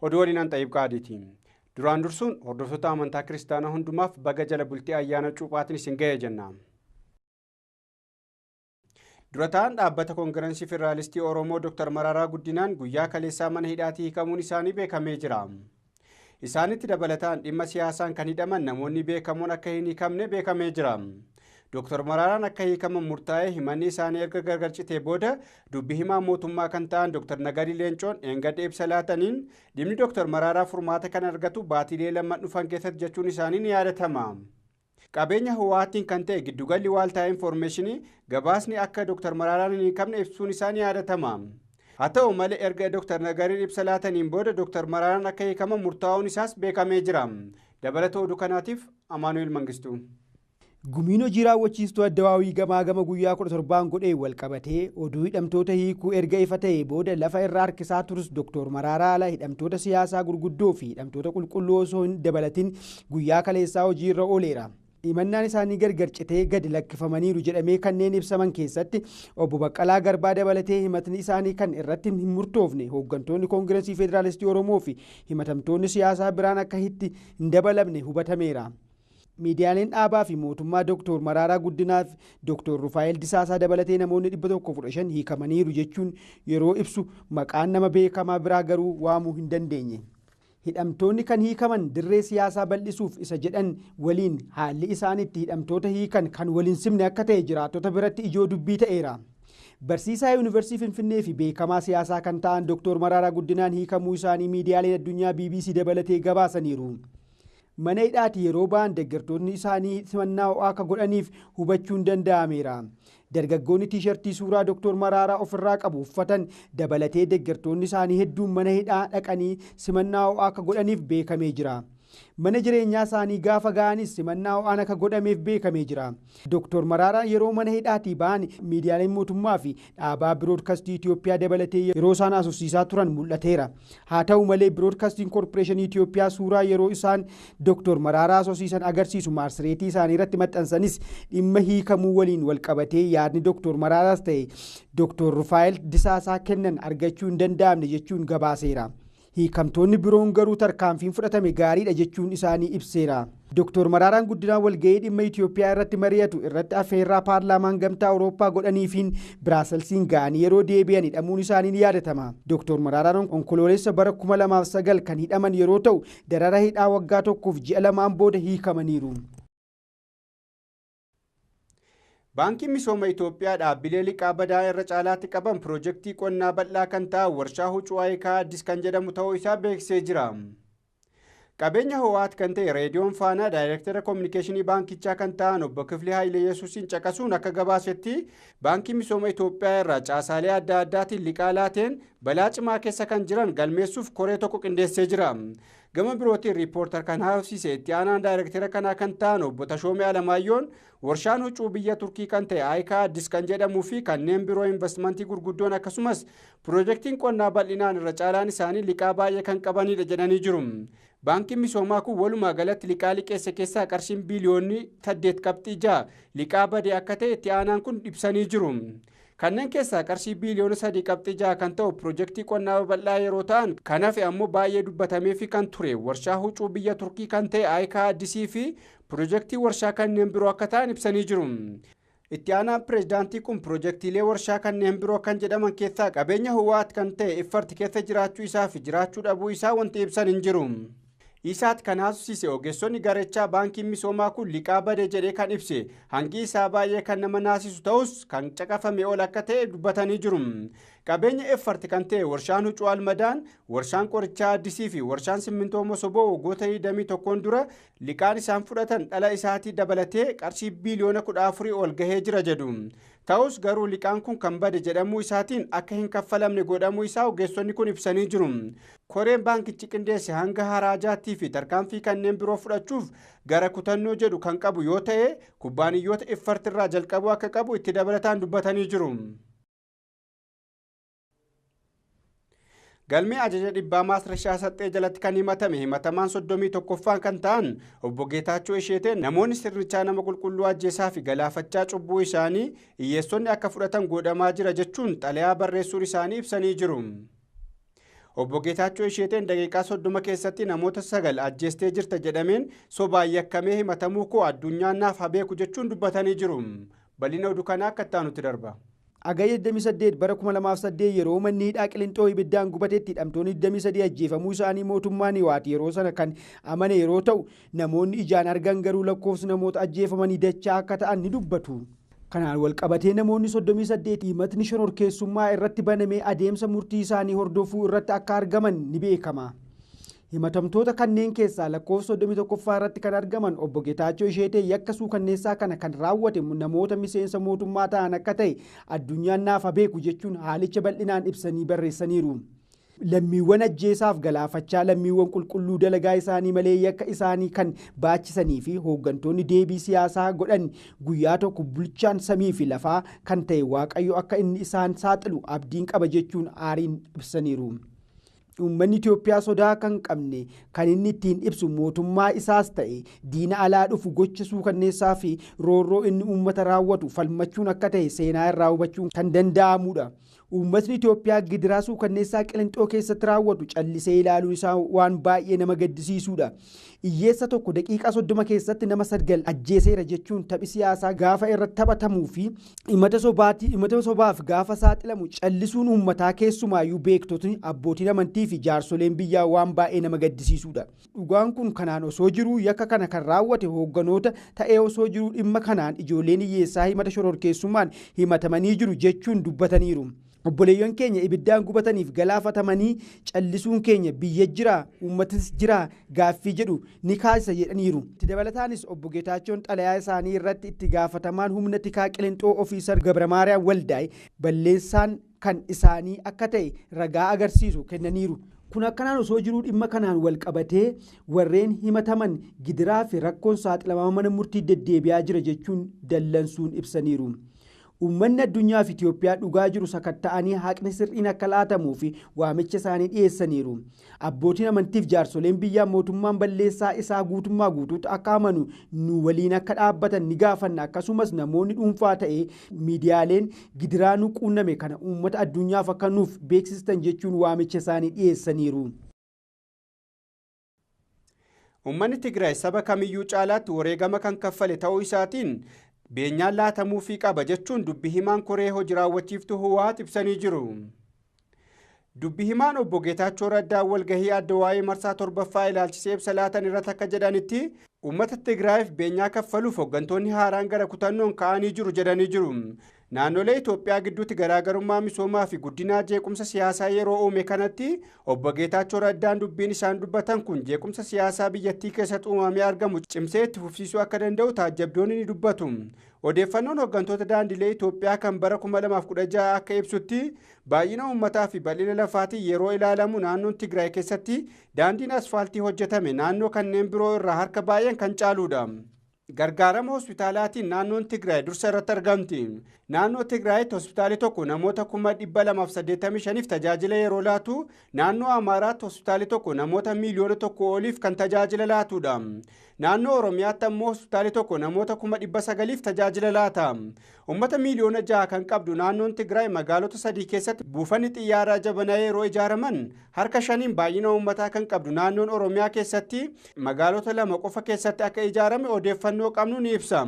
Oduu waliin an Xayyib Qaadiiti. Duraan dursuun hordoftoota amantaa kiristaanaa hundumaaf baga jala bultii ayyaana cuuphaatiin isin ga'e jenna. Durataan dhaabbata Koongirensii Federaalistii Oromoo Dr. Mararaa Guddinaan guyyaa kaleessaa mana hidhaatii hiikamuun isaanii beekamee jira. Isaanitti dabalataan dhimma siyaasaan kan hidhaman namoonni beekamoon akka hin hiikamne beekamee jira. Dr. Mararaan akka hiikaman murtaa'ee himanni isaanii erga gargar citee booda dubbii himaa mootummaa kan ta'an Dr. Nagarii Leencoon dheengadda ibsa laataniin dhimmi Dr. Mararaa furmaata kan argatu baatilee lama dhufan keessatti jechuun isaanii ni yaadatama. Qabeenya Hawaatiin kan ta'e giddugalli waaltaa infoormeeshinii gabaasni akka Dr. Mararaan hin hiikamne ibsuun isaa ni yaadatama. Haa ta'u malee erga Dr. Nagariin ibsa laataniin booda Dr. Mararaan akka hiikaman murtaa'uun isaas beekamee jira. Dabalata oduu kanaatiif Amaanu'eel Mangistuu. Gumiin hojii raawwachiistuu Addawaawii gamaa gama guyyaa 17 godhee wal qabatee oduu hidhamtoota hiikuu erga ifa ta'ee booda lafa irra harkisaa turus Dr. Mararaa ala hidhamtoota siyaasaa gurguddoo fi hidhamtoota qulqulluu osoo hin dabalatin guyyaa kaleessaa hojii irra ooleera. Himannaan isaanii gargar citee gadi lakkifamaniiru jedhamee kanneen ibsaman keessatti obbo Baqqalaa Garbaa dabalatee himatni isaanii kan irratti hin murtoofne hooggantoonni Koongirensii Federaalistii Oromoo fi himatamtoonni siyaasaa biraan akka itti hin dabalamne hubatameera. Miidiyaaleen dhaabaa fi mootummaa Dr. Mararaa Guddinaa fi Dr. Rufaa'el Disaasaa dabalatee namoonni 115 hiikamaniiru jechuun yeroo ibsu maqaan nama beekamaa biraa garuu waamuu hin dandeenye. Hidhamtoonni kan hiikaman dirree siyaasaa bal'isuuf isa jedhan waliin haalli isaan itti hidhamtoota hiikan kan waliin simne akka ta'e jiraattota biratti ijoo dubbii ta'eera. Barsiisaa Yuunivarsiitii Finfinnee fi beekamaa siyaasaa kan ta'an Dr. Mararaa Guddinaan hiikamuu isaanii miidiyaaleen addunyaa BBC dabalatee gabaasaniiru. Mana hidhaati yeroo ba'an deeggartoonni isaanii simannaa ho'aa akka godhaniif hubachuun danda'ameera. Dargaggoonni tiishartii suuraa Dr. Mararaa ofirraa qabu uffatan dabalatee deeggartoonni isaanii hedduun mana hidhaa dhaqanii simannaa ho'aa akka godhaniif beekamee jira. Mana jireenyaa isaanii gaafa ga'anis simannaa ho'aan akka godhameef beekamee jira. Dr. Mararaan yeroo mana hidhaatii ba'an miidiyaaleen mootummaa fi dhaabaa biroodkaastii Itoophiyaa dabalatee yeroo isaan haasofsiisaa turan mul'ateera. Haa ta'u malee biroodkaastiin koorporeeshinii Itoophiyaa suuraa yeroo isaan Dr. Mararaa haasofsiisan agarsiisu maarsareetii isaanii irratti maxxansanis dhimma hiikamuu waliin wal qabatee yaadni Dr. Mararaas ta'e Dr. Rufaa'el Disaasaa kennan argachuu hin danda'amne jechuun gabaaseera. Hiikamtoonni biroon garuu tarkaanfiin fudhatame gaariidha jechuun isaanii ibseera. Dr. Mararaan Guddinaa walga'ii dhimma Itoophiyaa irratti mari'atu irratti affeerraa paarlaamaan gamtaa Awurooppaa godhaniifiin Biraaselsiin ga'anii yeroo deebi'an hidhamuun isaanii ni yaadatama. Dr. Mararaan onkoloolessa bara 2009 kan hidhaman yeroo ta'u darara hidhaa waggaa tokkoof ji'a lamaan booda hiikamaniiru. Baankiin Misooma Itoophiyaa dhaabbilee liqaa badaa irra caalaatti qaban piroojeektii qonnaa bal'aa kan ta'an warshaa huccuu Ayikaa Addis kan jedhamu ta'uu isaa beeksisee jira. Qabeenya ho'aat kan ta'e Reediyoon Faanaa Daayireektara Koominikeeshinii Baankichaa kan ta'an obbo Kiflee Hayilee Yesuusiin caqasuun akka gabaasetti Baankiin Misooma Itoophiyaa irraa caasaalee adda addaatiin liqaa laateen balaa cimaa keessa kan jiran galmeessuuf koree tokko qindeessee jira. Gama birootiin riippoortar kan haasofsiise itti aanaan daayireektara kanaa kan ta'an obbo Tashoomee Alamaayyoon warshaan huccuu biyya Turkii kan ta'e Ayikaa Addis kan jedhamuu fi kanneen biroo investimentii gurguddoon akkasumas piroojeektiin qonnaa bal'inaan irra caalaan isaanii liqaa baay'ee kan qabanidha jedhanii jiru. Baankiin misoomaa kun walumaa galatti liqaa liqeesse keessaa qarshiin biiliyoonni 8.6 liqaa bade akka ta'e itti aanaan kun ibsanii jiru. Kanneen keessaa qarshii biiliyoona 3.6 kan ta'u piroojeektii qonnaa babal'aa yeroo ta'an kan hafe ammoo baay'ee dubbatamee fi kan ture warshaa huccuu biyya Turkii kan ta'e Ayikaa Addisii fi piroojeektii warshaa kanneen biroo akka ta'an ibsanii jiru. Itti aanaan pireezidaantii kun piroojeektiilee warshaa kanneen biroo kan jedhaman keessaa qabeenya ho'aat kan ta'e Iffarti keessa jiraachuu isaa fi jiraachuu dhabuu isaa wanti ibsan hin jiru. Isaat kan haasofsiise ogeessonni garechaa baankiin misoomaa kun liqaa bade jedhee kan ibse hangi isaa baay'ee kan nama naasisu ta'us kan caqafame ol akka ta'e dubbatanii jiru. Qabeenya Effarti kan ta'e warshaan huccuu Almadaan, warshaan qorichaa Addisii fi warshaan simmintoo Mosoboo waggoota 21 dura liqaan isaan fudhatan dhala isaatii dabalatee qarshii biiliyoona 14 ol gahee jira jedhu. Ta'us garuu liqaan kun kan bade jedhamuu isaatiin akka hin kaffalamne godhamuu isaa ogeessonni kun ibsanii jiru. Koreen baankichi qindeesse hanga haraajaattii fi tarkaanfii kanneen biroo fudhachuuf gara kutannoo jedhu kan qabu yoo ta'e kubbaaniyyoota Effarti irraa jalqabuu akka qabu itti dabalataan dubbatanii jiru. Galmee ajaja dhibbaa Maasrashaa Saxxee jalatti kan himatame himatamaan 31ffaan kan ta'an obbo Geetaachoo Isheeteen namoonni sirnichaa nama qulqulluu ajjeesaa fi galaafachaa cubbuu isaanii hiyyeessonni akka fudhatan godhamaa jira jechuun xalayaa barreessuun isaanii ibsanii jiru. Obbo Geetaachoo Isheeteen daqiiqaa 30 keessatti namoota 9 ajjeestee jirta jedhameen sobaan yakkamee himatamuu koo addunyaan naaf haa beeku jechuun dubbatanii jiru. Bal'ina oduu kanaa akka itti aanutti darba. Hagayya 28 bara 2008 yeroo manni hidhaa Qilinxoo ibiddaan gubatetti hidhamtoonni 23 ajjeefamuu isaanii mootummaan Hiwaat yeroo sana kan amane yeroo ta'u, namoonni ijaan argan garuu lakkoofsi namoota ajjeefamanii dachaa akka ta'an ni dubbatu. Kanaan wal qabatee namoonni 38 himatni shororkeessummaa irratti banamee adeemsa murtii isaanii hordofuu irratti akka argaman ni beekama. Himatamtoota kanneen keessaa lakkoofsa 31ffaa irratti kan argaman Obbo Geetaachoo Isheetee yakka suukanneessaa kana kan raawwate namoota miseensa mootummaa ta'an akka ta'e addunyaan naaf haa beeku jechuun haalicha bal'inaan ibsanii barreessaniiru. Lammiiwwan ajjeesaaf galaafachaa lammiiwwan qulqulluu dalagaa isaanii malee yakka isaanii kan baachisanii fi hooggantoonni deebii siyaasaa godhan guyyaa tokko bulchaan samii fi lafaa kan ta'e Waaqayyo akka inni isaan saaxilu abdiin qaba jechuun aariin ibsaniiru. Uummanni Itoophiyaa sodaa kan qabne kan inni ittiin ibsu mootummaa isaas ta'e diina alaa dhufu gocha suukanneessaa fi roorroo inni uummata raawwatu falmachuun akka ta'e seenaa irraa hubachuun kan danda'amudha. Uummatni Itoophiyaa gidiraa suukanneessaa Qilinxoo keessatti raawwatu callisee ilaaluun isaa waan baay'ee nama gaddisiisudha. Hiyyeessa tokko daqiiqaa 30 keessatti nama 9 ajjeeseera jechuun taphi siyaasaa gaafa irratti taphatamuu fi himata sobaaf gaafa saaxilamu callisuun uummataa keessumaayyuu beektotni, abbootiin amantii fi jaarsoleen biyyaa waan baay'ee nama gaddisiisudha. Dhugaan kun kanaan osoo jiruu yakka kana kan raawwate hoogganoota ta'ee osoo jiruu dhimma kanaan ijoolleen hiyyeessaa himata shororkeessummaan himatamanii jiru jechuun dubbataniiru. Obboleeyyan keenya ibiddaan gubataniif galaafatamanii callisuun keenya biyya jiraa uummatis jiraa gaaffii jedhu ni kaasisa jedhaniiru. Itti dabalataanis Obbo Geetaachoon xalayaa isaanii irratti itti gaafatamaan humna tikaa Qilinxoo Ofiisar Gabramaariyaam Waldaay balleessaan kan isaanii akka ta'e ragaa agarsiisu kennaniiru. Kun akkanaan osoo jiruu dhimma kanaan wal qabatee warreen himataman gidiraa fi rakkoon saaxilamaa mana murtii deddeebi'aa jira jechuun dallansuun ibsaniiru. Uummanni addunyaa fi Itoophiyaa dhugaa jiru sakatta'anii haqni sirriin akka laatamuu fi waamicha isaanii dhiyeessaniiru. Abbootiin amantiif jaarsoleen biyyaa mootummaan balleessaa isaa guutummaa guutuutti akka amanu nu waliin akka dhaabbatan ni gaafanna. Akkasumas namoonni dhuunfaa ta'ee miidiyaaleen gidiraa nu quunname kana uummata addunyaaf akka nuuf beeksistan jechuun waamicha isaanii dhiyeessaniiru. Uummanni Tigraay saba kamiyyuu caalaatti wareegama kan kaffale ta'uu isaatiin beenyaan laatamuufii qaba jechuun dubbi himaan koree hojii raawwachiiftuu Hiwaat ibsanii jiru. Dubbi himaan Obbo Geetaachoo Raddaa walgahii adda waa'ee marsaa 7ffaa ilaalchisee ibsa laatan irratti akka jedhanitti uummata Tigraayiif beenyaa kaffaluuf hooggantoonni haaraan gara kutannoon ka'anii jiru jedhanii jiru. Naannolee Itoophiyaa gidduutti garaagarummaa misoomaa fi guddinaa jeequmsa siyaasaa yeroo uume kanatti Obbo Geetaachoo Raddaan dubbiin isaan dubbatan kun jeequmsa siyaasaa biyyattii keessatti uumamee argamu cimsee itti fufsiisuu akka danda'u taajjabdoonni ni dubbatu. Odeeffannoon hooggantoota daandilee Itoophiyaa kan bara 2016 akka ibsutti baay'ina uummataa fi bal'ina lafaatiin yeroo ilaalamu naannoon Tigraay keessatti daandiin asfaaltii hojjetame naannoo kanneen biroo irraa harka baay'een kan caaludha. Gargaarama hospitaalaatiin naannoon Tigraay dursa irratti argamti. Naannoo Tigraayitti hospitaalli tokko namoota 285,000 tajaajila yeroo laatu, naannoo Amaaraatti hospitaalli tokko namoota 1 million oliif kan tajaajila laatudha. Naannoo Oromiyaatti ammoo hospitaalli tokko namoota 900,000 tajaajila laata. Uummata 6 miliyoona kan qabdu naannoon Tigraay magaalota 3 keessatti buufanni xiyyaaraa jabanaa yeroo ijaaraman harka 5 baay'ina uummataa kan qabdu naannoon Oromiyaa keessatti magaalota 2 qofa keessatti akka ijaarame odeeffannoo qabnu ni ibsa.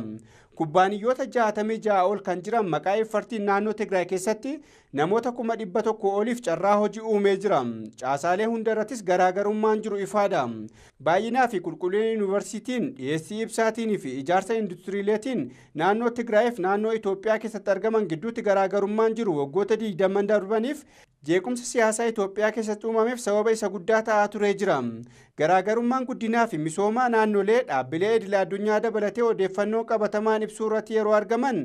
Kubbaaniyyoota 66 ol kan jiran maqaa Effartiin naannoo Tigraay keessatti namoota 100,000 oliif carraa hojii uumee jira. Caasaalee hunda irrattis garaagarummaan jiru ifaadha. Baay'inaa fi qulqullina yuunivarsiitiin, dhiyeessii ibsaatiin fi ijaarsa industiriileetiin naannoo Tigraayiif naannoo Itoophiyaa keessatti argaman gidduutti garaagarummaan jiru waggoota 20 darbaniif jeequmsa siyaasaa Itoophiyaa keessatti uumameef sababa isa guddaa ta'aa turee jira. Garaagarummaan guddinaa fi misoomaa naannolee dhaabbilee idil addunyaa dabalatee odeeffannoo qabatamaan ibsuu irratti yeroo argaman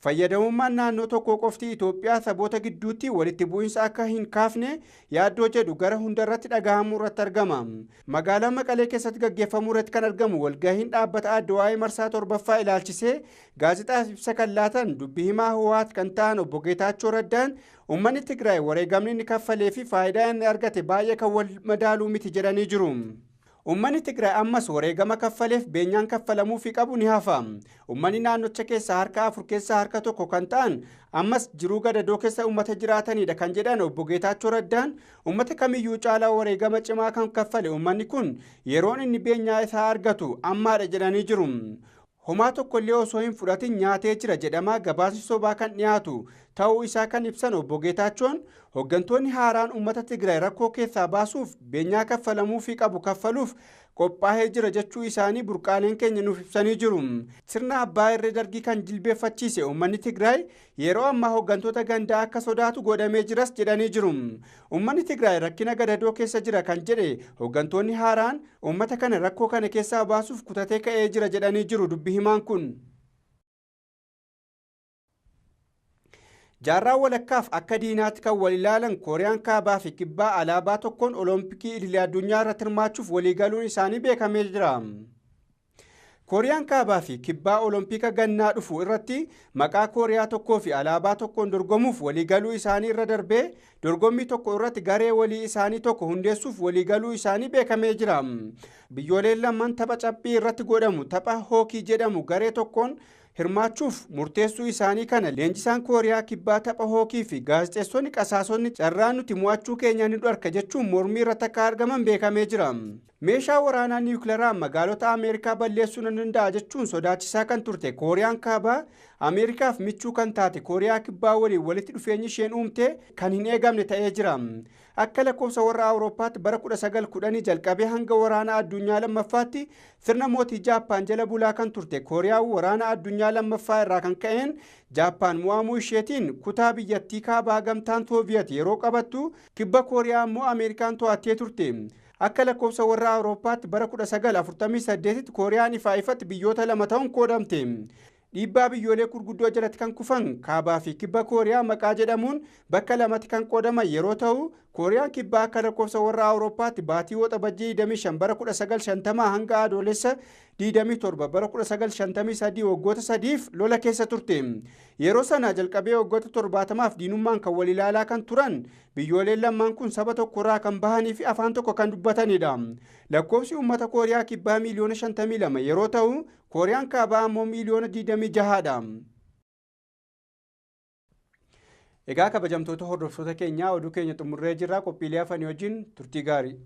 fayyadamummaan naannoo tokko qofti Itoophiyaa saboota gidduutti walitti bu'insa akka hin kaafne yaaddoo jedhu gara hundarratti dhagahamuu irratti argama. Magaalaa Maqalee keessatti gaggeeffamuu irratti kan argamu walgahiin dhaabbata adda waa'ee marsaa 7ffaa ilaalchisee gaazexaaf ibsa kan laatan dubbi himaa Hiwaat kan ta'an Obbo Geetaachoo Raddaan uummanni Tigraay wareegamni inni kaffalee fi faayidaa inni argate baay'ee kan wal madaaluu miti jedhanii jiru. Uummanni Tigraay ammas wareegama kaffaleef beenyaan kaffalamuufii qabu ni hafa. Uummanni naannocha keessaa harka 4 keessaa harka 1 kan ta'an ammas jiruu gadadoo keessa uummata jiraatanidha kan jedhan obbo Geetaachoo Raddaan uummata kamiyyuu caalaa wareegama cimaa kan kaffale uummanni kun yeroon inni beenyaa isaa argatu ammaadha jedhanii jiru. Homaa tokkollee osoo hin fudhatin nyaatee jira jedhamaa gabaasni sobaa kan dhiyaatu ta'uu isaa kan ibsan obbo Geetaachoon hooggantoonni haaraan uummata Tigraay rakkoo keessaa baasuuf beenyaa kaffalamuufii qabu kaffaluuf qophaa'ee jira jechuu isaanii burqaaleen keenya nuuf ibsanii jiru. Sirna abbaa irree dargii kan jilbeeffachiise uummanni Tigraay yeroo ammaa hooggantoota gandaa akka sodaatu godhamee jiras jedhanii jiru. Uummanni Tigraay rakkina gadadoo keessa jira kan jedhe hooggantoonni haaraan uummata kana rakkoo kana keessaa baasuuf kutatee ka'ee jira jedhanii jiru dubbi himaan kun. Jaarraa walakkaaf akka diinaatti kan wal ilaalan Kooriyaan Kaabaa fi Kibbaa alaabaa tokkoon Olompikii idilee addunyaa irratti hirmaachuuf waliigaluun isaanii beekamee jira. Kooriyaan Kaabaa fi Kibbaa Olompika gannaa dhufu irratti maqaa Kooriyaa tokkoo fi alaabaa tokkoon dorgomuuf waliigaluu isaanii irra darbee dorgommii tokko irratti garee walii isaanii tokko hundeessuuf waliigaluu isaanii beekamee jira. Biyyooleen lamaan tapha cabbii irratti godhamu tapha hookii jedhamu garee tokkoon hirmaachuuf murteessuu isaanii kana leenjisaan Kooriyaa Kibbaa tapha hookii fi gaazexeessonni qasaasonni carraa nuti mo'achuu keenya ni dhorka jechuun mormii irratti akka argaman beekamee jira. Meeshaa waraanaa niwukilaraa magaalota Ameerikaa balleessuu ni danda'a jechuun sodaachisaa kan turte Kooriyaan Kaabaa Ameerikaaf michuu kan taate Kooriyaa Kibbaa waliin walitti dhufeenyi isheen uumte kan hin eegamne ta'ee jira. Akka lakkoofsa warra Awurooppaatti bara 1910 jalqabee hanga waraana addunyaa lammaffaatti sirna mootii Jaappaan jala bulaa kan turte Kooriyaan waraana addunyaa lammaffaa irraa kan ka'een Jaappaan mo'amuu isheetiin kutaa biyyattii kaabaa gamtaan Sooviyet yeroo qabattu kibba Kooriyaa immoo Ameerikaan to'attee turte. Akka lakkoofsa warra Awurooppaatti bara 1948 Kooriyaan ifaa ifatti biyyoota lama ta'uun qoodamte. Dhiibbaa biyyoolee gurguddoo jalatti kan kufan kaabaa fi kibba Kooriyaa maqaa jedhamuun bakka lamatti kan qoodaman yeroo ta'u Kooriyaan kibbaa akka lakkoofsa warra Awurooppaatti baatii Waxabajjii 25 bara 1950 hanga adoolessa 27 bara 1953 waggoota sadiif lola keessa turte. Yeroo sana jalqabee waggoota 70f diinummaan kan wal ilaalaa kan turan biyyooleen lamaan kun saba tokkorraa kan bahanii fi afaan tokko kan dubbatanidha. Lakkoofsi uummata Kooriyaa kibbaa miiliyoona 52 yeroo ta'u Kooriyaan kaabaa immoo miiliyoona 26 dha. Egaa kabajamtoota hordoftoota keenyaa oduu keenya xumurree jirra. Qophiilee hafanii wajjin turtii gaarii.